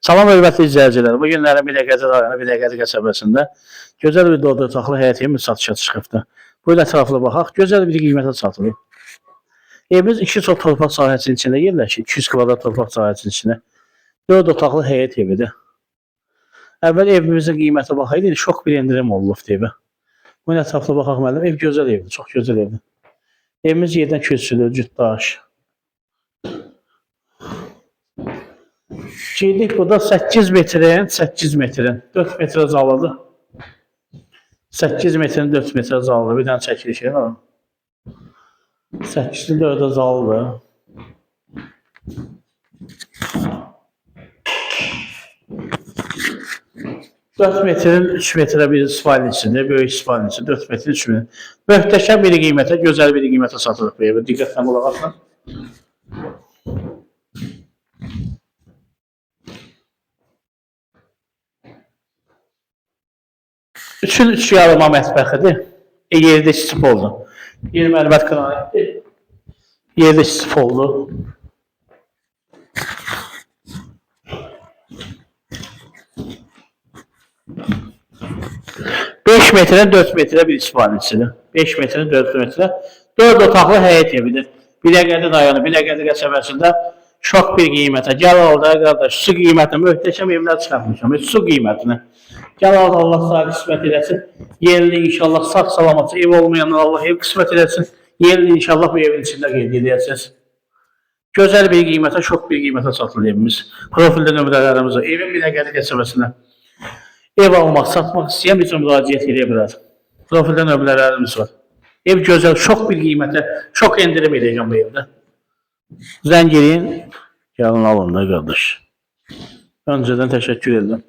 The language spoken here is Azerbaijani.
Salam hörmətli izləyicilər. Bu günləri Binəqədi rayonu Binəqədi qəsəbəsində gözəl bir dörd otaqlı həyət evimiz satışa çıxıbdır. Buyurun ətraflı baxaq. Gözəl bir qiymətə satılır. Evimiz 2 sot torpaq sahəsinin içində yerləşir. 200 kvadrat torpaq sahəsinin içində. 4 otaqlı həyət evidir. Əvvəl evimizin qiyməti baxaydıq, indi çox bir endirim olubdu evə. Buyurun ətraflı baxaq müəllim. Ev gözəl evdir, çox gözəl evdir. Evimiz yerdən kürsülü, cütdaş. Girdik burada 8 metrin, 8 metrin, 4 metrə zalıdır. 8 metrin 4 metrə zalıdır. Bir dənə çəkiliş var. 8-in 4-ə zalıdır. Dörd metrin 3 metrə bir spalnisidir, böyük spalnisi, 4 metrin 3 metr. Möhtəşəm bir qiymətə, gözəl bir qiymətə satılır bu evi. Diqqətlə qulaq asın. Üçün üç yarıma mətbəxidir. Yerdə istif oldu. Yer mərmər qranitdir. Yerdə istif oldu. Beş metrə, 4 metrə bir ispanisidir. 5 metrə, 4 metrə. 4 otaqlı həyət evidir. Binəqədi rayonu, Binəqədi qəsəbəsində çox bir qiymətə. Gəl al da qardaş, su qiymətinə möhtəşəm evlər çıxartmışam. Heç su qiymətinə. Gəl al da Allah sağ qismət eləsin. Yerli inşallah sağ salamat ev olmayanlar Allah ev qismət eləsin. Yerli inşallah bu evin içində qeyd edəcəksiniz. Gözəl bir qiymətə, çox bir qiymətə satılır evimiz. Profildə nömrələrimiz var. Evin Binəqədi qəsəbəsində. Ev almaq, satmaq istəyən bizə müraciət edə bilər. Profildə nömrələrimiz var. Ev gözəl, çox bir qiymətə, çox endirim edəcəm bu evdə. Zəng eləyin, gəlin alın da qardaş. Öncədən təşəkkür edirəm.